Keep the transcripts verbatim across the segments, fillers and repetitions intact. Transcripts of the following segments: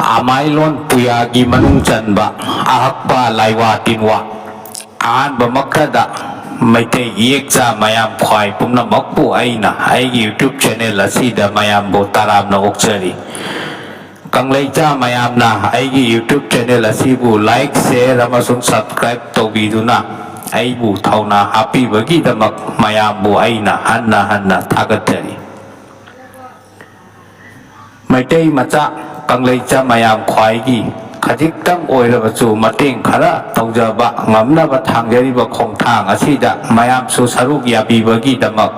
ꯑꯃꯥꯏꯂꯣꯟ ꯄꯨꯌꯥꯒꯤ ꯃꯅꯨꯡ ꯆꯟꯕ ꯑꯍꯛꯄ ꯂꯥꯏꯋꯥ ꯇꯤꯟꯋꯥ꯫ ꯑꯍꯥꯟꯕꯃꯛꯇꯗ ꯃꯩꯇꯩ ꯏꯌꯦꯛꯆꯥ ꯃꯌꯥꯝ ꯈ꯭ꯋꯥꯏ ꯄꯨꯝꯅꯃꯛꯄꯨ ꯑꯩꯅ ꯑꯩꯒꯤ YouTube channel ꯑꯁꯤꯗ ꯃꯌꯥꯝꯕꯨ ꯇꯔꯥꯝꯅ ꯑꯣꯛꯆꯔꯤ꯫ ꯀꯪꯂꯩꯆꯥ ꯃꯌꯥꯝꯅ ꯑꯩꯒꯤ YouTube channel ꯑꯁꯤꯕꯨ like, share ꯑꯃꯁꯨꯡ subscribe ꯇꯧꯕꯤꯗꯨꯅ ꯑꯩꯕꯨ ꯊꯧꯅꯥ ꯍꯥꯞꯄꯤꯕꯒꯤꯗꯃꯛ ꯃꯌꯥꯝꯕꯨ ꯑꯩꯅ ꯍꯟꯅ ꯍꯟꯅ ꯊꯥꯒꯠꯆꯔꯤ꯫ ꯃꯩꯇꯩ ꯃꯆꯥ ꯀꯪꯂꯩꯆꯥ ꯃꯌꯥꯝ ꯈ꯭ꯋꯥꯏꯒꯤ ꯈꯖꯤꯛꯇꯪ ꯑꯣꯏꯔꯕꯁꯨ ꯃꯇꯦꯡ ꯈꯔ ꯇꯧꯖꯕ ꯉꯝꯅꯕ ꯊꯥꯡꯖꯔꯤꯕ ꯈꯣꯡꯊꯥꯡ ꯑꯁꯤꯗ ꯃꯌꯥꯝꯁꯨ ꯁꯔꯨꯛ ꯌꯥꯕꯤꯕꯒꯤꯗꯃꯛ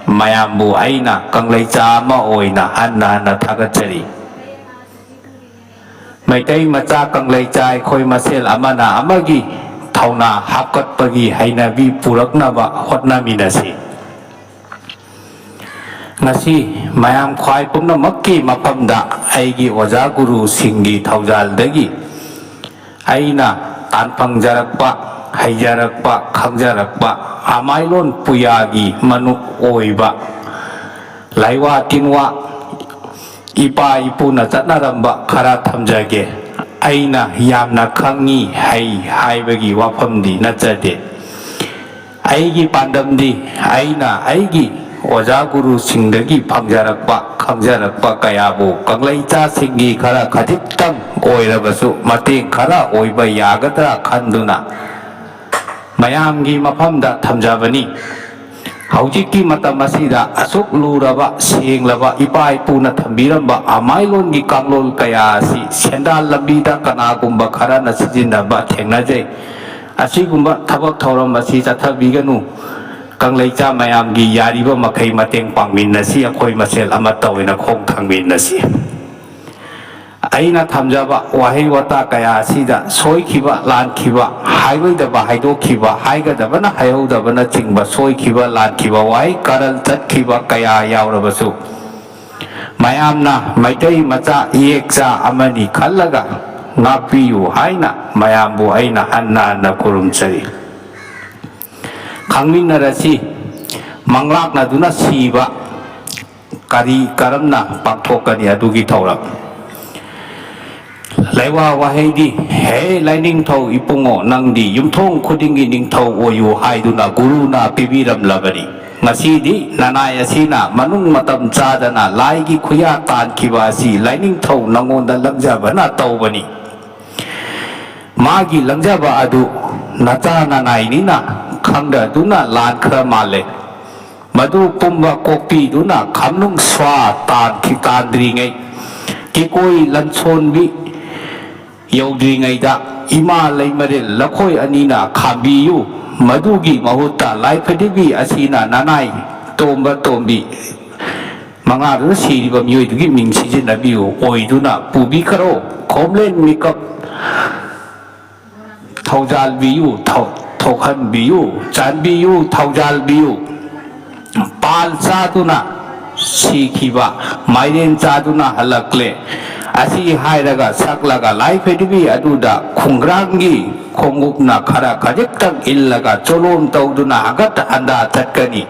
ꯃꯌꯥꯝꯕꯨ ꯑꯩꯅ ꯀꯪꯂꯩꯆꯥ ꯑꯃ ꯑꯣꯏꯅ ꯍꯟꯅ ꯍꯟꯅ ꯊꯥꯒꯠꯆꯔꯤ꯫ ꯃꯩꯇꯩ ꯃꯆꯥ ꯀꯪꯂꯩꯆꯥ ꯑꯩꯈꯣꯏ ꯃꯁꯦꯜ ꯑꯃꯅ ꯑꯃꯒꯤ ꯊꯧꯅꯥ ꯍꯥꯞꯀꯠꯄꯒꯤ ꯍꯩꯅꯕꯤ ꯄꯨꯔꯛꯅꯕ ꯍꯣꯠꯅꯃꯤꯟꯅꯁꯤ꯫ ꯉꯁꯤ ꯃꯌꯥꯝ ꯈ꯭ꯋꯥꯏ ꯄꯨꯝꯅꯃꯛꯀꯤ ꯃꯐꯝꯗ ꯑꯩꯒꯤ ꯑꯣꯖꯥ ꯒꯨꯔꯨꯁꯤꯡꯒꯤ ꯊꯧꯖꯥꯜꯗꯒꯤ ꯑꯩꯅ ꯇꯥꯟꯐꯪꯖꯔꯛꯄ, ꯍꯩꯖꯔꯛꯄ, ꯈꯪꯖꯔꯛꯄ ꯑꯃꯥꯏꯂꯣꯟ ꯄꯨꯌꯥꯒꯤ ꯃꯅꯨꯡ ꯑꯣꯏꯕ ꯂꯥꯏꯋꯥ ꯇꯤꯟꯋꯥ, ꯏꯄꯥ ꯏꯄꯨꯅ ꯆꯠꯅꯔꯝꯕ ꯈꯔ ꯊꯝꯖꯒꯦ꯫ ꯑꯩꯅ ꯌꯥꯝꯅ ꯈꯪꯉꯤ, ꯍꯩ ꯍꯥꯏꯕꯒꯤ ꯋꯥꯐꯝꯗꯤ ꯅꯠꯆꯗꯦ꯫ ꯑꯩꯒꯤ ꯄꯥꯟꯗꯝꯗꯤ ꯑꯩꯅ ꯑꯩꯒꯤ ꯑꯣꯖꯥ ꯒꯨꯔꯨꯁꯤꯡꯗꯒꯤ ꯐꯪꯖꯔꯛꯄ, ꯈꯪꯖꯔꯛꯄ ꯀꯌꯥꯕꯨ ꯀꯪꯂꯩꯆꯥꯁꯤꯡꯒꯤ ꯈꯔ ꯈꯖꯤꯛꯇꯪ ꯑꯣꯏꯔꯕꯁꯨ ꯃꯇꯦꯡ ꯈꯔ ꯑꯣꯏꯕ ꯌꯥꯒꯗ꯭ꯔꯥ ꯈꯟꯗꯨꯅ ꯃꯌꯥꯝꯒꯤ ꯃꯐꯝꯗ ꯊꯝꯖꯕꯅꯤ꯫ ꯍꯧꯖꯤꯛꯀꯤ ꯃꯇꯝ ꯑꯁꯤꯗ ꯑꯁꯨꯛ ꯂꯨꯔꯕ, ꯁꯦꯡꯂꯕ ꯏꯄꯥ ꯏꯄꯨꯅ ꯊꯝꯕꯤꯔꯝꯕ ꯑꯃꯥꯏꯂꯣꯟꯒꯤ ꯀꯥꯡꯂꯣꯟ ꯀꯌꯥ ꯑꯁꯤ ꯁꯦꯟꯗꯥꯟ ꯂꯝꯕꯤꯗ ꯀꯅꯥꯒꯨꯝꯕ ꯈꯔꯅ ꯁꯤꯖꯤꯟꯅꯕ ꯊꯦꯡꯅꯖꯩ꯫ ꯑꯁꯤꯒꯨꯝꯕ ꯊꯕꯛ ꯊꯧꯔꯝ ꯑꯁꯤ ꯆꯠꯊꯕꯤꯒꯅꯨ꯫ ꯀꯪꯂꯩꯆꯥ ꯃꯌꯥꯝꯒꯤ ꯌꯥꯔꯤꯕ ꯃꯈꯩ ꯃꯇꯦꯡ ꯄꯥꯡꯃꯤꯟꯅꯁꯤ, ꯑꯩꯈꯣꯏ ꯃꯁꯦꯜ ꯑꯃꯠꯇ ꯑꯣꯏꯅ ꯈꯣꯡ ꯊꯥꯡꯃꯤꯟꯅꯁꯤ꯫ ꯑꯩꯅ ꯊꯝꯖꯕ ꯋꯥꯍꯩ ꯋꯥꯇꯥ ꯀꯌꯥ ꯑꯁꯤꯗ ꯁꯣꯏꯈꯤꯕ, ꯂꯥꯟꯈꯤꯕ, ꯍꯥꯏꯔꯣꯏꯗꯕ ꯍꯥꯏꯗꯣꯛꯈꯤꯕ, ꯍꯥꯏꯒꯗꯕꯅ ꯍꯥꯏꯍꯧꯗꯕꯅꯆꯤꯡꯕ ꯁꯣꯏꯈꯤꯕ, ꯂꯥꯟꯈꯤꯕ, ꯋꯥꯍꯩ ꯀꯔꯟ ꯆꯠꯈꯤꯕ ꯀꯌꯥ ꯌꯥꯎꯔꯕꯁꯨ, ꯃꯌꯥꯝꯅ ꯃꯩꯇꯩ ꯃꯆꯥ ꯏꯌꯦꯛꯆꯥ ꯑꯃꯅꯤ ꯈꯜꯂꯒ ꯉꯥꯛꯄꯤꯌꯨ ꯍꯥꯏꯅ ꯃꯌꯥꯝꯕꯨ ꯑꯩꯅ ꯍꯟꯅ ꯍꯟꯅ ꯈꯨꯔꯨꯝꯖꯔꯤ꯫ ꯈꯪꯃꯤꯟꯅꯔꯁꯤ, ꯃꯪꯂꯥꯛꯅꯗꯨꯅ ꯁꯤꯕ ꯀꯔꯤ ꯀꯔꯝꯅ ꯄꯥꯡꯊꯣꯛꯀꯅꯤ ꯑꯗꯨꯒꯤ ꯊꯧꯔꯝ? ꯂꯩꯋꯥ ꯋꯥꯍꯩꯗꯤ, "ꯍꯦ ꯂꯥꯏꯅꯤꯡꯊꯧ ꯏꯄꯨꯡꯉꯣ, ꯅꯪꯗꯤ ꯌꯨꯝꯊꯣꯡ ꯈꯨꯗꯤꯡꯒꯤ ꯅꯤꯡꯊꯧ ꯑꯣꯏꯌꯨ" ꯍꯥꯏꯗꯨꯅ ꯒꯨꯔꯨꯅ ꯄꯤꯕꯤꯔꯝꯂꯕꯅꯤ꯫ ꯉꯁꯤꯗꯤ ꯅꯅꯥꯏ ꯑꯁꯤꯅ ꯃꯅꯨꯡ ꯃꯇꯝ ꯆꯥꯗꯅ ꯂꯥꯏꯒꯤ ꯈꯨꯌꯥ ꯇꯥꯟꯈꯤꯕ ꯑꯁꯤ ꯂꯥꯏꯅꯤꯡꯊꯧ ꯅꯉꯣꯟꯗ ꯂꯪꯖꯕꯅ ꯇꯧꯕꯅꯤ꯫ ꯃꯥꯒꯤ ꯂꯪꯖꯕ ꯑꯗꯨ ꯅꯆꯥ ꯅꯅꯥꯏꯅꯤꯅ ꯈꯪꯗꯗꯨꯅ ꯂꯥꯟꯈ꯭ꯔ ꯃꯥꯜꯂꯦ꯫ ꯃꯗꯨ ꯄꯨꯝꯕ ꯀꯣꯛꯄꯤꯗꯨꯅ ꯈꯝꯅꯨꯡ ꯁ꯭ꯋꯥ ꯇꯥꯟꯈꯤ ꯇꯥꯟꯗ꯭ꯔꯤꯉꯩ ꯀꯤꯀꯣꯏ ꯂꯟꯁꯣꯟꯕꯤ ꯌꯧꯗ꯭ꯔꯤꯉꯩꯗ ꯏꯃꯥ ꯂꯩꯃꯔꯦꯜ ꯂꯈꯣꯏ ꯑꯅꯤꯅ ꯈꯥꯝꯕꯤꯌꯨ꯫ ꯃꯗꯨꯒꯤ ꯃꯍꯨꯠꯇ ꯂꯥꯏꯐꯗꯤꯕꯤ ꯑꯁꯤꯅ ꯅꯅꯥꯏ ꯇꯣꯝꯕ ꯇꯣꯝꯕꯤ ꯃꯉꯥꯗꯨꯅ ꯁꯤꯔꯤꯕ ꯃꯤꯑꯣꯏꯗꯨꯒꯤ ꯃꯤꯡ ꯁꯤꯖꯤꯟꯅꯕꯤꯌꯨ ꯑꯣꯏꯗꯨꯅ ꯄꯨꯕꯤꯈ꯭ꯔꯣ꯫ ꯈꯣꯝꯂꯦꯟ ꯃꯤꯀꯞ ꯊꯧꯖꯥꯜꯕꯤꯌꯨ, ꯊꯧ-, ꯊꯣꯛꯍꯟꯕꯤꯌꯨ, ꯆꯥꯟꯕꯤꯌꯨ, ꯊꯧꯖꯥꯜꯕꯤꯌꯨ꯫ ꯄꯥꯜ ꯆꯥꯗꯨꯅ ꯁꯤꯈꯤꯕ, ꯃꯥꯏꯔꯦꯟ ꯆꯥꯗꯨꯅ ꯍꯜꯂꯛꯂꯦ꯫ ꯑꯁꯤ ꯍꯥꯏꯔꯒ ꯁꯛꯂꯒ ꯂꯥꯏꯐꯗꯤꯕꯤ ꯑꯗꯨꯗ ꯈꯣꯡꯒ꯭ꯔꯥꯡꯒꯤ ꯈꯣꯡꯎꯞꯅ ꯈꯔ ꯈꯖꯤꯛꯇꯪ ꯏꯜꯂꯒ ꯆꯣꯂꯣꯝ ꯇꯧꯗꯨꯅ ꯍꯪꯒꯠ ꯍꯟꯗꯥ ꯆꯠꯀꯅꯤ꯫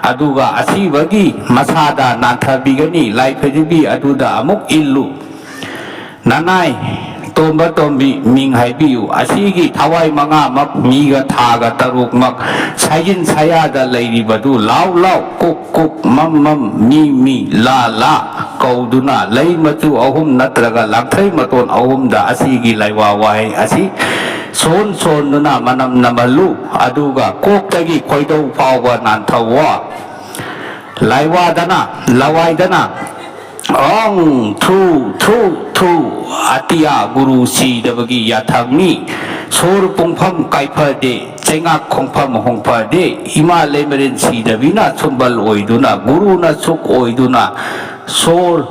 ꯑꯗꯨꯒ ꯑꯁꯤꯕꯒꯤ ꯃꯁꯥꯗ ꯅꯥꯟꯊꯕꯤꯒꯅꯤ꯫ ꯂꯥꯏꯐꯗꯤꯕꯤ ꯑꯗꯨꯗ ꯑꯃꯨꯛ ꯏꯜꯂꯨ꯫ ꯅꯅꯥꯏ ꯇꯣꯝꯕ ꯇꯣꯝꯕꯤ ꯃꯤꯡ ꯍꯥꯏꯕꯤꯌꯨ꯫ ꯑꯁꯤꯒꯤ ꯊꯋꯥꯏ ꯃꯉꯥꯃꯛ ꯃꯤꯒ ꯊꯥꯒ ꯇꯔꯨꯛꯃꯛ ꯁꯥꯏꯖꯤꯟ ꯁꯥꯌꯥꯗ ꯂꯩꯔꯤꯕꯗꯨ ꯂꯥꯎ ꯂꯥꯎ ꯀꯨꯛ ꯀꯨꯛ ꯃꯝ ꯃꯝ ꯃꯤ ꯃꯤ ꯂꯥ ꯂꯥ ꯀꯧꯗꯨꯅ ꯂꯩ ꯃꯆꯨ ꯑꯍꯨꯝ ꯅꯠꯇ꯭ꯔꯒ ꯂꯥꯡꯊ꯭ꯔꯩ ꯃꯇꯣꯟ ꯑꯍꯨꯝꯗ ꯑꯁꯤꯒꯤ ꯂꯩꯋꯥ ꯋꯥꯍꯩ ꯑꯁꯤ ꯁꯣꯟ ꯁꯣꯟꯗꯨꯅ ꯃꯅꯝ ꯅꯝꯍꯜꯂꯨ꯫ ꯑꯗꯨꯒ ꯀꯣꯛꯇꯒꯤ ꯈꯣꯏꯗꯧ ꯐꯥꯎꯕ ꯅꯥꯟꯊꯧꯑꯣ꯫ ꯂꯥꯏꯋꯥꯗꯅ, ꯂꯋꯥꯏꯗꯅ ꯑꯣꯡ ꯊ꯭ꯔꯨ ꯊ꯭ꯔꯨ ꯊ꯭ꯔꯨ ꯑꯇꯤꯌꯥ ꯒꯨꯔꯨ ꯁꯤꯗꯕꯒꯤ ꯌꯥꯊꯪꯅꯤ꯫ ꯁꯣꯔ ꯄꯨꯡꯐꯝ ꯀꯥꯏꯐꯗꯦ, ꯆꯩꯉꯥꯛ ꯈꯣꯡꯐꯝ ꯍꯣꯡꯐꯗꯦ꯫ ꯏꯃꯥ ꯂꯩꯃꯔꯦꯟ ꯁꯤꯗꯕꯤꯅ ꯁꯨꯝꯕꯜ ꯑꯣꯏꯗꯨꯅ, ꯒꯨꯔꯨꯅ ꯁꯨꯛ ꯑꯣꯏꯗꯨꯅ, ꯁꯣꯔ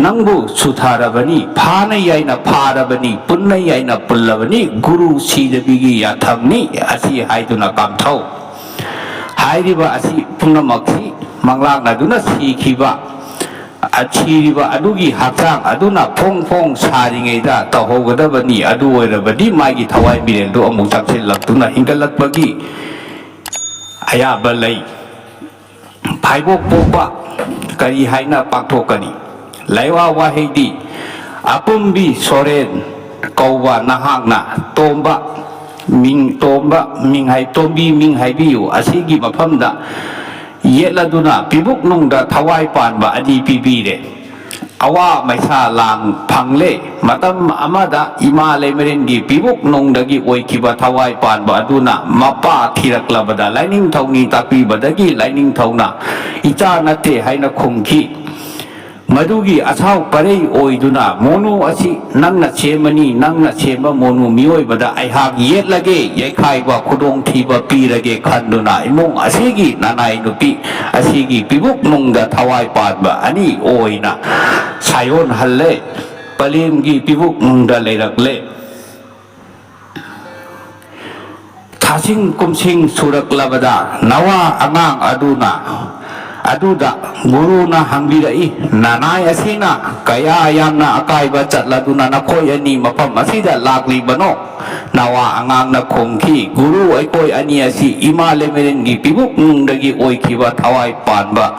ꯅꯪꯕꯨ ꯁꯨꯊꯔꯕꯅꯤ, ꯐꯥꯅ ꯌꯥꯏꯅ ꯐꯥꯔꯕꯅꯤ, ꯄꯨꯟꯅ ꯌꯥꯏꯅ ꯄꯨꯜꯂꯕꯅꯤ, ꯒꯨꯔꯨ ꯁꯤꯗꯕꯤꯒꯤ ꯌꯥꯊꯪꯅꯤ ꯑꯁꯤ ꯍꯥꯏꯗꯨꯅ ꯀꯥꯝꯊꯧ꯫ ꯍꯥꯏꯔꯤꯕ ꯑꯁꯤ ꯄꯨꯝꯅꯃꯛꯁꯤ ꯃꯪꯂꯥꯛꯅꯗꯨꯅ ꯁꯤꯈꯤꯕ, ꯑ, ꯁꯤꯔꯤꯕ ꯑꯗꯨꯒꯤ ꯍꯛꯆꯥꯡ ꯑꯗꯨꯅ ꯐꯣꯡ ꯐꯣꯡ ꯁꯥꯔꯤꯉꯩꯗ ꯇꯧꯍꯧꯒꯗꯕꯅꯤ꯫ ꯑꯗꯨ ꯑꯣꯏꯔꯕꯗꯤ ꯃꯥꯒꯤ ꯊꯋꯥꯏ ꯃꯤꯔꯦꯜꯗꯨ ꯑꯃꯨꯛ ꯆꯪꯁꯤꯜꯂꯛꯇꯨꯅ ꯍꯤꯡꯒꯠꯂꯛꯄꯒꯤ ꯑꯌꯥꯕ ꯂꯩ꯫ ꯐꯥꯏꯕꯣꯛ ꯄꯣꯛꯄ ꯀꯔꯤ ꯍꯥꯏꯅ ꯄꯥꯡꯊꯣꯛꯀꯅꯤ? ꯂꯩꯋꯥ ꯋꯥꯍꯩꯗꯤ ꯑꯄꯨꯝꯕꯤ ꯁꯣꯔꯦꯟ ꯀꯧꯕ ꯅꯍꯥꯛꯅ ꯇꯣꯝꯕ ꯃꯤꯡ, ꯇꯣꯝꯕ ꯃꯤꯡ ꯍꯥꯏ-, ꯇꯣꯝꯕꯤ ꯃꯤꯡ ꯍꯥꯏꯕꯤꯌꯨ꯫ ꯑꯁꯤꯒꯤ ꯃꯐꯝꯗ ꯌꯦꯠꯂꯗꯨꯅ ꯄꯤꯕꯨꯛ ꯅꯨꯡꯗ ꯊꯋꯥꯏ ꯄꯥꯟꯕ ꯑꯅꯤ ꯄꯤꯕꯤꯔꯦ꯫ ꯑꯋꯥ ꯃꯩꯁꯥ ꯂꯥꯡ ꯐꯪꯂꯦ꯫ ꯃꯇꯝ ꯑꯃꯗ ꯏꯃꯥ ꯂꯩꯃꯔꯦꯟꯒꯤ ꯄꯤꯕꯨꯛ ꯅꯨꯡꯗꯒꯤ ꯑꯣꯏꯈꯤꯕ ꯊꯋꯥꯏ ꯄꯥꯟꯕ ꯑꯗꯨꯅ ꯃꯄꯥ ꯊꯤꯔꯛꯂꯕꯗ ꯂꯥꯏꯅꯤꯡꯊꯧꯅꯤ ꯇꯥꯛꯄꯤꯕꯗꯒꯤ ꯂꯥꯏꯅꯤꯡꯊꯧꯅ "ꯏꯆꯥ ꯅꯠꯇꯦ" ꯍꯥꯏꯅ ꯈꯨꯝꯈꯤ꯫ ꯃꯗꯨꯒꯤ ꯑꯁꯥꯎ ꯄꯔꯩ ꯑꯣꯏꯗꯨꯅ, "ꯃꯣꯅꯨ ꯑꯁꯤ ꯅꯪꯅ ꯁꯦꯝꯃꯅꯤ, ꯅꯪꯅ ꯁꯦꯝꯕ ꯃꯣꯅꯨ ꯃꯤꯑꯣꯏꯕꯗ ꯑꯩꯍꯥꯛ ꯌꯦꯠꯂꯒꯦ, ꯌꯩꯈꯥꯏꯕ ꯈꯨꯗꯣꯡꯊꯤꯕ ꯄꯤꯔꯒꯦ" ꯈꯟꯗꯨꯅ ꯏꯃꯨꯡ ꯑꯁꯤꯒꯤ ꯅꯅꯥꯏ ꯅꯨꯄꯤ ꯑꯁꯤꯒꯤ ꯄꯤꯕꯨꯛ ꯅꯨꯡꯗ ꯊꯋꯥꯏ ꯄꯥꯟꯕ ꯑꯅꯤ ꯑꯣꯏꯅ ꯁꯥꯏꯑꯣꯟꯍꯜꯂꯦ꯫ ꯄꯂꯦꯝꯒꯤ ꯄꯤꯕꯨꯛ ꯅꯨꯡꯗ ꯂꯩꯔꯛꯂꯦ꯫ ꯊꯥꯁꯤꯡ ꯀꯨꯝꯁꯤꯡ ꯁꯨꯔꯛꯂꯕꯗ ꯅꯋꯥ ꯑꯉꯥꯡ ꯑꯗꯨꯅ, ꯑꯗꯨꯗ ꯒꯨꯔꯨꯅ ꯍꯪꯕꯤꯔꯛꯏ, "ꯅꯅꯥꯏ ꯑꯁꯤꯅ ꯀꯌꯥ ꯌꯥꯝꯅ ꯑꯀꯥꯏꯕ ꯆꯠꯂꯗꯨꯅ ꯅꯈꯣꯏ ꯑꯅꯤ ꯃꯐꯝ ꯑꯁꯤꯗ ꯂꯥꯛꯂꯤꯕꯅꯣ?" ꯅꯋꯥ ꯑꯉꯥꯡꯅ ꯈꯨꯝꯈꯤ, "ꯒꯨꯔꯨ, ꯑꯩꯈꯣꯏ ꯑꯅꯤ ꯑꯁꯤ ꯏꯃꯥ ꯂꯩꯃꯔꯦꯟꯒꯤ ꯄꯤꯕꯨꯛ ꯅꯨꯡꯗꯒꯤ ꯑꯣꯏꯈꯤꯕ ꯊꯋꯥꯏ ꯄꯥꯟꯕ,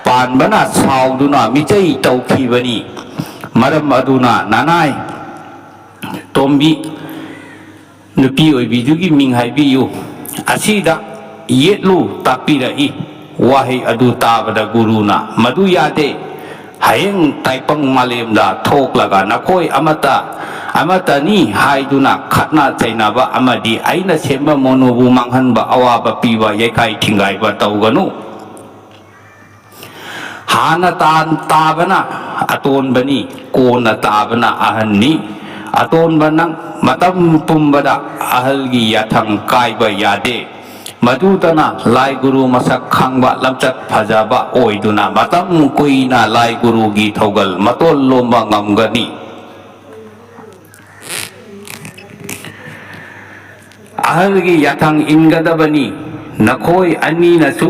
ꯄꯥꯟꯕꯅ ꯁꯥꯎꯗꯨꯅ ꯃꯤꯆꯩ ꯇꯧꯈꯤꯕꯅꯤ꯫ ꯃꯔꯝ ꯑꯗꯨꯅ ꯅꯅꯥꯏ ꯇꯣꯝꯕꯤ ꯅꯨꯄꯤ ꯑꯣꯏꯕꯤꯗꯨꯒꯤ ꯃꯤꯡ ꯍꯥꯏꯕꯤꯌꯨ꯫ ꯑꯁꯤꯗ ꯌꯦꯠꯂꯨ ꯇꯥꯛꯄꯤꯔꯛꯏ"꯫ ꯋꯥꯍꯩ ꯑꯗꯨ ꯇꯥꯕꯗ ꯒꯨꯔꯨꯅ, "ꯃꯗꯨ ꯌꯥꯗꯦ꯫ ꯍꯌꯦꯡ ꯇꯥꯏꯄꯪ ꯃꯥꯂꯦꯝꯗ ꯊꯣꯛꯂꯒ ꯅꯈꯣꯏ ꯑꯃꯠꯇ, ꯑꯃꯠꯇꯅꯤ ꯍꯥꯏꯗꯨꯅ ꯈꯠꯅ ꯆꯩꯅꯕ ꯑꯃꯗꯤ ꯑꯩꯅ ꯁꯦꯝꯕ ꯃꯣꯅꯨꯕꯨ ꯃꯥꯡꯍꯟꯕ, ꯑꯋꯥꯕ ꯄꯤꯕ, ꯌꯩꯈꯥꯏ ꯊꯤꯡꯒꯥꯏꯕ ꯇꯧꯒꯅꯨ꯫ ꯍꯥꯟꯅ ꯇꯥꯟ-, ꯇꯥꯕꯅ ꯑꯇꯣꯟꯕꯅꯤ, ꯀꯣꯟꯅ ꯇꯥꯕꯅ ꯑꯍꯟꯅꯤ꯫ ꯑꯇꯣꯟꯕ ꯅꯪ ꯃꯇꯝ ꯄꯨꯝꯕꯗ ꯑꯍꯜꯒꯤ ꯌꯥꯊꯪ ꯀꯥꯏꯕ ꯌꯥꯗꯦ꯫ ꯃꯗꯨꯇꯅ ꯂꯥꯏ ꯒꯨꯔꯨ ꯃꯁꯛ ꯈꯪꯕ, ꯂꯝꯆꯠ ꯐꯖꯕ ꯑꯣꯏꯗꯨꯅ ꯃꯇꯝ ꯀꯨꯏꯅ ꯂꯥꯏ ꯒꯨꯔꯨꯒꯤ ꯊꯧꯒꯜ ꯃꯇꯣꯟ ꯂꯣꯝꯕ ꯉꯝꯒꯅꯤ꯫ ꯑꯍꯜꯒꯤ ꯌꯥꯊꯪ ꯏꯟꯒꯗꯕꯅꯤ꯫ ꯅꯈꯣꯏ ꯑꯅꯤꯅꯁꯨ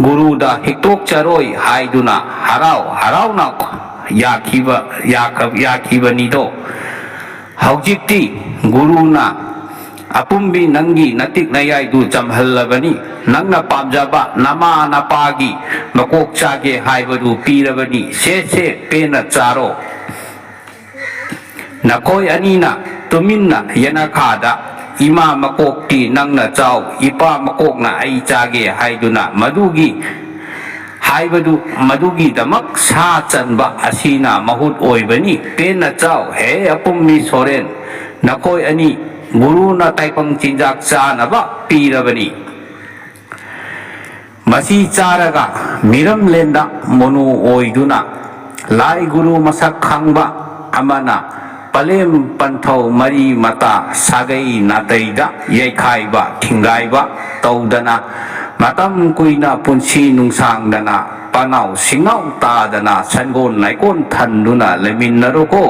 ꯒꯨꯔꯨꯗ ꯍꯤꯛꯇꯣꯛꯆꯔꯣꯏ" ꯍꯥꯏꯗꯨꯅ ꯍꯔꯥꯎ ꯍꯔꯥꯎꯅ ꯌꯥꯈꯤꯕ, ꯌꯥꯈ-, ꯌꯥꯈꯤꯕꯅꯤꯗꯣ꯫ ꯍꯧꯖꯤꯛꯇꯤ ꯒꯨꯔꯨꯅ ꯑꯄꯨꯝꯕꯤ ꯅꯪꯒꯤ ꯅꯇꯤꯛ ꯅꯌꯥꯏꯗꯨ ꯆꯝꯍꯜꯂꯕꯅꯤ꯫ ꯅꯪꯅ ꯄꯥꯝꯖꯕ ꯅꯃꯥ ꯅꯄꯥꯒꯤ ꯃꯀꯣꯛ ꯆꯥꯒꯦ ꯍꯥꯏꯕꯗꯨ ꯄꯤꯔꯕꯅꯤ꯫ ꯁꯦ ꯁꯦ, ꯄꯦꯟꯅ ꯆꯥꯔꯣ꯫ ꯅꯈꯣꯏ ꯑꯅꯤꯅ ꯇꯨꯃꯤꯟꯅ ꯌꯦꯅꯈꯥꯗ, "ꯏꯃꯥ ꯃꯀꯣꯛꯇꯤ ꯅꯪꯅ ꯆꯥꯎ, ꯏꯄꯥ ꯃꯀꯣꯛꯅ ꯑꯩ ꯆꯥꯒꯦ" ꯍꯥꯏꯗꯨꯅ ꯃꯗꯨꯒꯤ ꯍꯥꯏꯕꯗꯨ, ꯃꯗꯨꯒꯤꯗꯃꯛ ꯁꯥ ꯆꯟꯕ ꯑꯁꯤꯅ ꯃꯍꯨꯠ ꯑꯣꯏꯕꯅꯤ꯫ ꯄꯦꯟꯅ ꯆꯥꯎ, ꯍꯦ ꯑꯄꯨꯝꯕꯤ ꯁꯣꯔꯦꯟ, ꯅꯈꯣꯏ ꯑꯅꯤ ꯒꯨꯔꯨꯅ ꯇꯥꯏꯄꯪ ꯆꯤꯟꯖꯥꯛ ꯆꯥꯅꯕ ꯄꯤꯔꯕꯅꯤ꯫ ꯃꯁꯤ ꯆꯥꯔꯒ ꯃꯤꯔꯝꯂꯦꯟꯗ ꯃꯣꯅꯨ ꯑꯣꯏꯗꯨꯅ ꯂꯥꯏ ꯒꯨꯔꯨ ꯃꯁꯛ ꯈꯪꯕ ꯑꯃꯅ ꯄꯂꯦꯝ ꯄꯟꯊꯧ ꯃꯔꯤ ꯃꯇꯥ ꯁꯥꯒꯩ ꯅꯥꯇꯩꯗ ꯌꯩꯈꯥꯏꯕ ꯊꯤꯡꯒꯥꯏꯕ ꯇꯧꯗꯅ ꯃꯇꯝ ꯀꯨꯏꯅ ꯄꯨꯟꯁꯤ ꯅꯨꯡꯁꯥꯡꯗꯅ ꯄꯅꯥꯎ ꯁꯤꯡꯅꯥꯎ ꯇꯥꯗꯅ ꯁꯟꯒꯣꯟ ꯂꯥꯏꯀꯣꯟ ꯊꯟꯗꯨꯅ ꯂꯩꯃꯤꯟꯅꯔꯣꯀꯣ꯫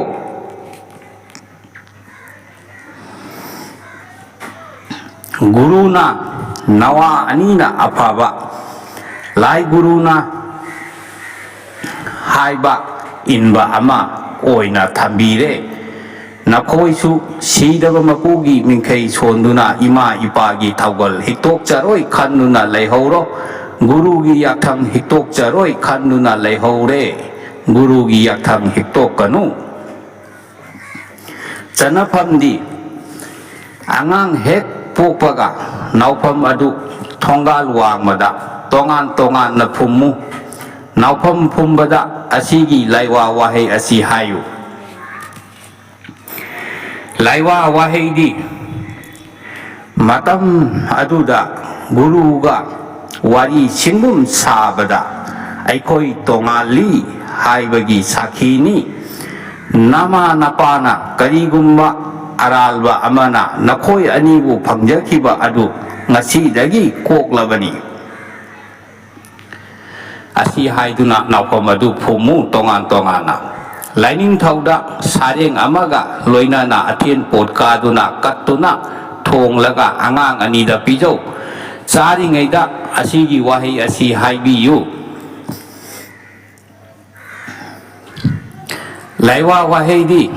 ꯒꯨꯔꯨꯅ ꯅꯋꯥ ꯑꯅꯤꯅ ꯑꯐꯕ, ꯂꯥꯏ ꯒꯨꯔꯨꯅ ꯍꯥꯏꯕ ꯏꯟꯕ ꯑꯃ ꯑꯣꯏꯅ ꯊꯝꯕꯤꯔꯦ꯫ ꯅꯈꯣꯏꯁꯨ ꯁꯤꯗꯕ ꯃꯄꯨꯒꯤ ꯃꯤꯡꯈꯩ ꯁꯣꯟꯗꯨꯅ ꯏꯃꯥ ꯏꯄꯥꯒꯤ ꯊꯧꯒꯜ ꯍꯤꯛꯇꯣꯛꯆꯔꯣꯏ ꯈꯟꯗꯨꯅ ꯂꯩꯍꯧꯔꯣ꯫ ꯒꯨꯔꯨꯒꯤ ꯌꯥꯊꯪ ꯍꯤꯛꯇꯣꯛꯆꯔꯣꯏ ꯈꯟꯗꯨꯅ ꯂꯩꯍꯧꯔꯦ꯫ ꯒꯨꯔꯨꯒꯤ ꯌꯥꯊꯪ ꯍꯤꯛꯇꯣꯛꯀꯅꯨ꯫ ꯆꯠꯅꯐꯝꯗꯤ ꯑꯉꯥꯡ ꯍꯦꯛ ꯄꯣꯛꯄꯒ ꯅꯥꯎꯐꯝ ꯑꯗꯨ ꯊꯣꯡꯒꯥꯜ ꯋꯥꯡꯃꯗ ꯇꯣꯉꯥꯟ ꯇꯣꯉꯥꯟꯅ ꯐꯨꯝꯃꯨ꯫ ꯅꯥꯎꯐꯝ ꯐꯨꯝꯕꯗ ꯑꯁꯤꯒꯤ ꯂꯥꯏꯋꯥ ꯋꯥꯍꯩ ꯑꯁꯤ ꯍꯥꯏꯌꯨ꯫ ꯂꯥꯏꯋꯥ ꯋꯥꯍꯩꯗꯤ ꯃꯇꯝ ꯑꯗꯨꯗ ꯒꯨꯔꯨꯒ ꯋꯥꯔꯤ ꯁꯤꯡꯒꯨꯝ ꯁꯥꯕꯗ ꯑꯩꯈꯣꯏ ꯇꯣꯉꯥꯜꯂꯤ ꯍꯥꯏꯕꯒꯤ ꯁꯥꯈꯤꯅꯤ꯫ ꯅꯃꯥ ꯅꯄꯥꯅ ꯀꯔꯤꯒꯨꯝꯕ ꯑꯔꯥꯜꯕ ꯑꯃꯅ ꯅꯈꯣꯏ ꯑꯅꯤꯕꯨ ꯐꯪꯖꯈꯤꯕ ꯑꯗꯨ ꯉꯁꯤꯗꯒꯤ ꯀꯣꯛꯂꯕꯅꯤ꯫ ꯑꯁꯤ ꯍꯥꯏꯗꯨꯅ ꯅꯥꯎꯐꯝ ꯑꯗꯨ ꯐꯨꯝꯃꯨ ꯇꯣꯉꯥꯟ ꯇꯣꯉꯥꯟꯅ꯫ ꯂꯥꯏꯅꯤꯡꯊꯧꯗ ꯁꯥꯔꯦꯡ ꯑꯃꯒ ꯂꯣꯏꯅꯅ ꯑꯊꯦꯟ ꯄꯣꯠ ꯀꯥꯗꯨꯅ ꯀꯠꯇꯨꯅ ꯊꯣꯡꯂꯒ ꯑꯉꯥꯡ ꯑꯅꯤꯗ ꯄꯤꯖꯧ꯫ ꯆꯥꯔꯤꯉꯩꯗ ꯑꯁꯤꯒꯤ ꯋꯥꯍꯩ ꯑꯁꯤ ꯍꯥꯏꯕꯤꯌꯨ꯫ ꯂꯥꯏꯋꯥ ꯋꯥꯍꯩꯗꯤ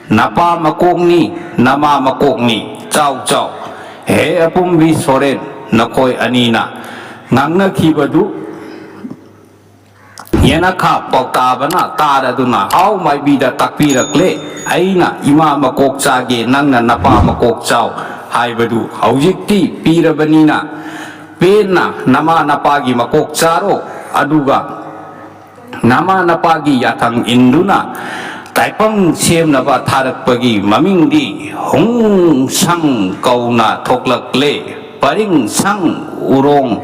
ꯅꯄꯥ ꯃꯀꯣꯛꯅꯤ, ꯅꯃꯥ ꯃꯀꯣꯛꯅꯤ꯫ ꯆꯥꯎ ꯆꯥꯎ꯫ ꯍꯦ ꯑꯄꯨꯝꯕꯤ ꯁꯣꯔꯦꯟ, ꯅꯈꯣꯏ ꯑꯅꯤꯅ ꯉꯥꯡꯅꯈꯤꯕꯗꯨ ꯌꯦꯅꯈꯥ ꯄꯥꯎꯇꯥꯕꯅ ꯇꯥꯔꯗꯨꯅ ꯍꯥꯎ ꯃꯥꯏꯕꯤꯗ ꯇꯥꯛꯄꯤꯔꯛꯂꯦ꯫ ꯑꯩꯅ ꯏꯃꯥ ꯃꯀꯣꯛ ꯆꯥꯒꯦ, ꯅꯪꯅ ꯅꯄꯥ ꯃꯀꯣꯛ ꯆꯥꯎ ꯍꯥꯏꯕꯗꯨ ꯍꯧꯖꯤꯛꯇꯤ ꯄꯤꯔꯕꯅꯤꯅ ꯄꯦꯟꯅ ꯅꯃꯥ ꯅꯄꯥꯒꯤ ꯃꯀꯣꯛ ꯆꯥꯔꯣ꯫ ꯑꯗꯨꯒ ꯅꯃꯥ ꯅꯄꯥꯒꯤ ꯌꯥꯊꯪ ꯏꯟꯗꯨꯅ ꯇꯥꯏꯄꯪ ꯁꯦꯝꯅꯕ ꯊꯥꯔꯛꯄꯒꯤ ꯃꯃꯤꯡꯗꯤ ꯍꯨꯡ ꯁꯪ ꯀꯧꯅ ꯊꯣꯛꯂꯛꯂꯦ꯫ ꯄꯔꯤꯡ ꯁꯪ ꯎꯔꯣꯡ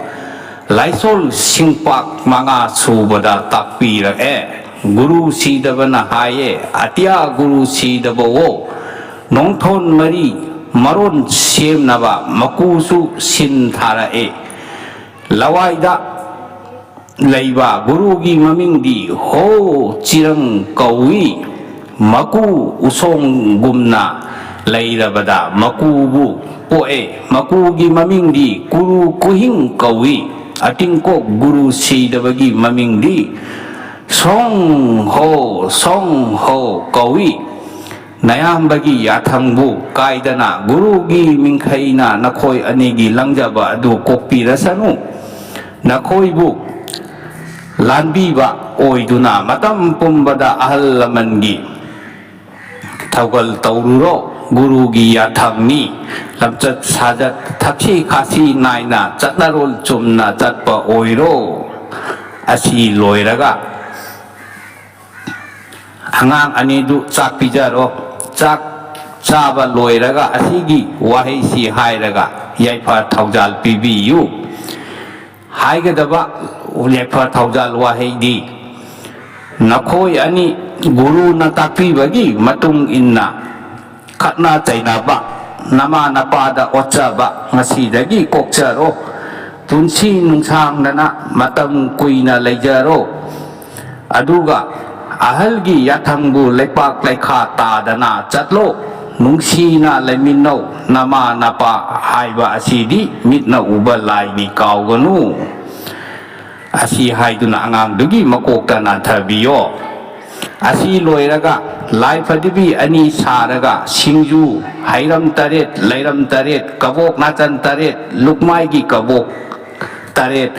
ꯂꯥꯏꯁꯣꯜ ꯁꯤꯡꯄꯥꯛ ꯃꯉꯥ ꯁꯨꯕꯗ ꯇꯥꯛꯄꯤꯔꯛꯑꯦ꯫ ꯒꯨꯔꯨ ꯁꯤꯗꯕꯅ ꯍꯥꯏꯌꯦ, "ꯑꯇꯤꯌꯥ ꯒꯨꯔꯨ ꯁꯤꯗꯕꯋꯣ, ꯅꯣꯡꯊꯣꯟ ꯃꯔꯤ ꯃꯔꯣꯟ ꯁꯦꯝꯅꯕ ꯃꯀꯨꯁꯨ ꯁꯤꯟ ꯊꯥꯔꯛꯑꯦ"꯫ ꯂꯋꯥꯏꯗ ꯂꯩꯕ ꯒꯨꯔꯨꯒꯤ ꯃꯃꯤꯡꯗꯤ ꯍꯣ ꯆꯤꯔꯪ ꯀꯧꯏ꯫ ꯃꯀꯨ ꯎꯁꯣꯡꯒꯨꯝꯅ ꯂꯩꯔꯕꯗ ꯃꯀꯨꯕꯨ ꯄꯣꯛꯑꯦ꯫ ꯃꯀꯨꯒꯤ ꯃꯃꯤꯡꯗꯤ ꯀꯨꯔꯨ ꯀꯨꯍꯤꯡ ꯀꯧꯏ꯫ ꯑꯇꯤꯡꯀꯣꯛ ꯒꯨꯔꯨ ꯁꯤꯗꯕꯒꯤ ꯃꯃꯤꯡꯗꯤ ꯁꯣꯡ ꯍꯣ, ꯁꯣꯡ ꯍꯣ ꯀꯧꯏ꯫ ꯅꯌꯥꯝꯕꯒꯤ ꯌꯥꯊꯪꯕꯨ ꯀꯥꯏꯗꯅ ꯒꯨꯔꯨꯒꯤ ꯃꯤꯡꯈꯩꯅ ꯅꯈꯣꯏ ꯑꯅꯤꯒꯤ ꯂꯪꯖꯕ ꯑꯗꯨ ꯀꯣꯛꯄꯤꯔꯁꯅꯨ꯫ ꯅꯈꯣꯏꯕꯨ ꯂꯥꯟꯕꯤꯕ ꯑꯣꯏꯗꯨꯅ ꯃꯇꯝ ꯄꯨꯝꯕꯗ ꯑꯍꯜ ꯂꯃꯟꯒꯤ ꯊꯧꯒꯜ ꯇꯧꯔꯨꯔꯣ꯫ ꯒꯨꯔꯨꯒꯤ ꯌꯥꯊꯪꯅꯤ꯫ ꯂꯝꯆꯠ ꯁꯥꯖꯠ ꯊꯛꯁꯤ ꯈꯥꯁꯤ ꯅꯥꯏꯅ ꯆꯠꯅꯔꯣꯜ ꯆꯨꯝꯅ ꯆꯠꯄ ꯑꯣꯏꯔꯣ꯫ ꯑꯁꯤ ꯂꯣꯏꯔꯒ ꯑꯉꯥꯡ ꯑꯅꯤꯗꯨ ꯆꯥꯛ ꯄꯤꯖꯔꯣ꯫ ꯆꯥꯛ ꯆꯥꯕ ꯂꯣꯏꯔꯒ ꯑꯁꯤꯒꯤ ꯋꯥꯍꯩꯁꯤ ꯍꯥꯏꯔꯒ ꯌꯥꯏꯐ ꯊꯧꯖꯥꯜ ꯄꯤꯕꯤꯌꯨ꯫ ꯍꯥꯏꯒꯗꯕ ꯌꯥꯏꯐ ꯊꯧꯖꯥꯜ ꯋꯥꯍꯩꯗꯤ, ꯅꯈꯣꯏ ꯑꯅꯤ ꯒꯨꯔꯨꯅ ꯇꯥꯛꯄꯤꯕꯒꯤ ꯃꯇꯨꯡ ꯏꯟꯅ ꯈꯠꯅ ꯆꯩꯅꯕ, ꯅꯃꯥ ꯅꯄꯥꯗ ꯑꯣꯠꯆꯕ ꯉꯁꯤꯗꯒꯤ ꯀꯣꯛꯆꯔꯣ꯫ ꯄꯨꯟꯁꯤ ꯅꯨꯡꯁꯥꯡꯗꯅ ꯃꯇꯝ ꯀꯨꯏꯅ ꯂꯩꯖꯔꯣ꯫ ꯑꯗꯨꯒ ꯑꯍꯜꯒꯤ ꯌꯥꯊꯪꯕꯨ ꯂꯩꯄꯥꯛ ꯂꯩꯈꯥ ꯇꯥꯗꯅ ꯆꯠꯂꯣ꯫ ꯅꯨꯡꯁꯤꯅ ꯂꯩꯃꯤꯟꯅꯧ꯫ ꯅꯃꯥ ꯅꯄꯥ ꯍꯥꯏꯕ ꯑꯁꯤꯗꯤ ꯃꯤꯠꯅ ꯎꯕ ꯂꯥꯏꯅꯤ, ꯀꯥꯎꯒꯅꯨ꯫ ꯑꯁꯤ ꯍꯥꯏꯗꯨꯅ ꯑꯉꯥꯡꯗꯨꯒꯤ ꯃꯀꯣꯛꯇ ꯅꯥꯟꯊꯕꯤꯌꯣ꯫ ꯑꯁꯤ ꯂꯣꯏꯔꯒ ꯂꯥꯏ ꯐꯗꯤꯕꯤ ꯑꯅꯤ ꯁꯥꯔꯒ ꯁꯤꯡꯖꯨ, ꯍꯩꯔꯝ ꯇꯔꯦꯠ, ꯂꯩꯔꯝ ꯇꯔꯦꯠ, ꯀꯕꯣꯛ ꯅꯥꯆꯟ ꯇꯔꯦꯠ, ꯂꯨꯛꯃꯥꯏꯒꯤ ꯀꯕꯣꯛ ꯇꯔꯦꯠ,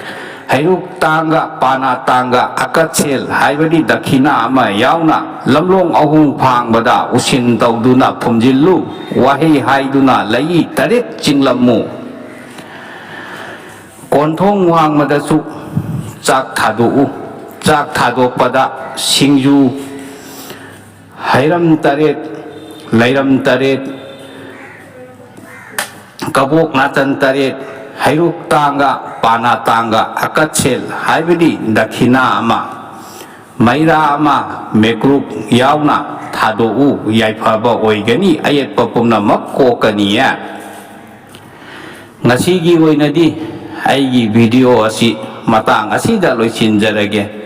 ꯍꯩꯔꯨꯛ ꯇꯥꯡꯒ, ꯄꯥꯅꯥ ꯇꯥꯡꯒ, ꯑꯀꯠꯁꯦꯜ ꯍꯥꯏꯕꯗꯤ ꯗꯈꯤꯅꯥ ꯑꯃ ꯌꯥꯎꯅ ꯂꯝꯂꯣꯡ ꯑꯍꯨꯝ ꯐꯥꯡꯕꯗ ꯎꯁꯤꯟ ꯇꯧꯗꯨꯅ ꯐꯨꯝꯖꯤꯜꯂꯨ꯫ ꯋꯥꯍꯩ ꯍꯥꯏꯗꯨꯅ ꯂꯩꯏ ꯇꯔꯦꯠ ꯆꯤꯡꯂꯝꯃꯨ꯫ ꯀꯣꯟꯊꯣꯡ ꯋꯥꯡꯃꯗꯁꯨ ꯆꯥꯛ ꯊꯥꯗꯣꯛꯎ꯫ ꯆꯥꯛ ꯊꯥꯗꯣꯛꯄꯗ ꯁꯤꯡꯖꯨ, ꯍꯩꯔꯝ ꯇꯔꯦꯠ, ꯂꯩꯔꯝ ꯇꯔꯦꯠ, ꯀꯕꯣꯛ ꯅꯥꯆꯟ ꯇꯔꯦꯠ, ꯍꯩꯔꯨꯛ ꯇꯥꯡꯒ, ꯄꯥꯅꯥ ꯇꯥꯡꯒ, ꯑꯀꯠꯁꯦꯜ ꯍꯥꯏꯕꯗꯤ ꯗꯈꯤꯅꯥ ꯑꯃ, ꯃꯩꯔꯥ ꯑꯃ, ꯃꯦꯀ꯭ꯔꯨꯛ ꯌꯥꯎꯅ ꯊꯥꯗꯣꯛꯎ꯫ ꯌꯥꯏꯐꯕ ꯑꯣꯏꯒꯅꯤ, ꯑꯌꯦꯠꯄ ꯄꯨꯝꯅꯃꯛ ꯀꯣꯛꯀꯅꯤꯌꯦ꯫ ꯉꯁꯤꯒꯤ ꯑꯣꯏꯅꯗꯤ ꯑꯩꯒꯤ ꯚꯤꯗꯤꯑꯣ ꯑꯁꯤ ꯃꯇꯥꯡ ꯑꯁꯤꯗ ꯂꯣꯏꯁꯤꯟꯖꯔꯒꯦ꯫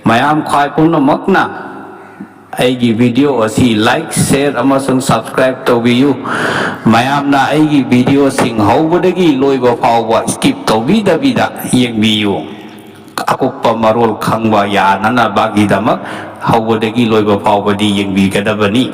ꯃꯌꯥꯝ ꯈ꯭ꯋꯥꯏ ꯄꯨꯝꯅꯃꯛꯅ ꯑꯩꯒꯤ ꯚꯤꯗꯤꯑꯣ ꯑꯁꯤ like, share ꯑꯃꯁꯨꯡ subscribe ꯇꯧꯕꯤꯌꯨ꯫ ꯃꯌꯥꯝꯅ ꯑꯩꯒꯤ ꯚꯤꯗꯤꯑꯣꯁꯤꯡ ꯍꯧꯕꯗꯒꯤ ꯂꯣꯏꯕ ꯐꯥꯎꯕ skip ꯇꯧꯕꯤꯗꯕꯤꯗ ꯌꯦꯡꯕꯤꯌꯨ꯫ ꯑꯀꯨꯞꯄ ꯃꯔꯣꯜ ꯈꯪꯕ ꯌꯥꯅꯅꯕꯒꯤꯗꯃꯛ ꯍꯧꯕꯗꯒꯤ ꯂꯣꯏꯕ ꯐꯥꯎꯕꯗꯤ ꯌꯦꯡꯕꯤꯒꯗꯕꯅꯤ꯫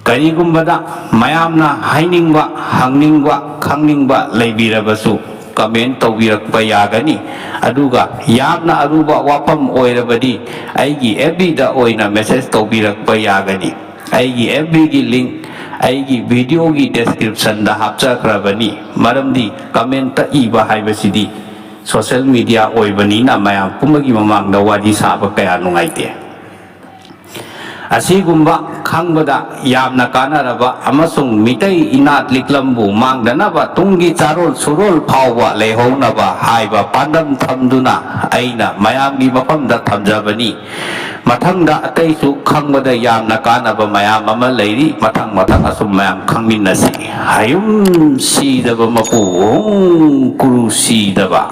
ꯀꯔꯤꯒꯨꯝꯕꯗ ꯃꯌꯥꯝꯅ ꯍꯥꯏꯅꯤꯡꯕ, ꯍꯪꯅꯤꯡꯕ, ꯈꯪꯅꯤꯡꯕ ꯂꯩꯕꯤꯔꯕꯁꯨ comment ꯇꯧꯕꯤꯔꯛꯄ ꯌꯥꯒꯅꯤ꯫ ꯑꯗꯨꯒ ꯌꯥꯝꯅ ꯑꯔꯨꯕ ꯋꯥꯐꯝ ꯑꯣꯏꯔꯕꯗꯤ ꯑꯩꯒꯤ F B ꯗ ꯑꯣꯏꯅ message ꯇꯧꯕꯤꯔꯛꯄ ꯌꯥꯒꯅꯤ꯫ ꯑꯩꯒꯤ F B ꯒꯤ link ꯑꯩꯒꯤ ꯚꯤꯗꯤꯑꯣꯒꯤ description ꯗ ꯍꯥꯞꯆꯈ꯭ꯔꯕꯅꯤ꯫ ꯃꯔꯝꯗꯤ comment ꯇ ꯏꯕ ꯍꯥꯏꯕꯁꯤꯗꯤ social media ꯑꯣꯏꯕꯅꯤꯅ ꯃꯌꯥꯝ ꯄꯨꯝꯕꯒꯤ ꯃꯃꯥꯡꯗ ꯋꯥꯔꯤ ꯁꯥꯕ ꯀꯌꯥ ꯅꯨꯡꯉꯥꯏꯇꯦ꯫ ꯑꯁꯤꯒꯨꯝꯕ ꯈꯪꯕꯗ ꯌꯥꯝꯅ ꯀꯥꯟꯅꯔꯕ ꯑꯃꯁꯨꯡ ꯃꯤꯇꯩ ꯏꯅꯥꯠ ꯂꯤꯛꯂꯝꯕꯨ ꯃꯥꯡꯗꯅꯕ ꯇꯨꯡꯒꯤ ꯆꯥꯔꯣꯜ ꯁꯨꯔꯣꯜ ꯐꯥꯎꯕ ꯂꯩꯍꯧꯅꯕ ꯍꯥꯏꯕ ꯄꯥꯟꯗꯝ ꯊꯝꯗꯨꯅ ꯑꯩꯅ ꯃꯌꯥꯝꯒꯤ ꯃꯐꯝꯗ ꯊꯝꯖꯕꯅꯤ꯫ ꯃꯊꯪꯗ ꯑꯇꯩꯁꯨ ꯈꯪꯕꯗ ꯌꯥꯝꯅ ꯀꯥꯟꯅꯕ ꯃꯌꯥꯝ ꯑꯃ ꯂꯩꯔꯤ꯫ ꯃꯊꯪ ꯃꯊꯪ ꯑꯁꯨꯝ ꯃꯌꯥꯝ ꯈꯪꯃꯤꯟꯅꯁꯤ꯫ ꯍꯌꯨꯝ ꯁꯤꯗꯕ ꯃꯄꯨ, ꯍꯣꯡ ꯀꯨꯔꯨ ꯁꯤꯗꯕ꯫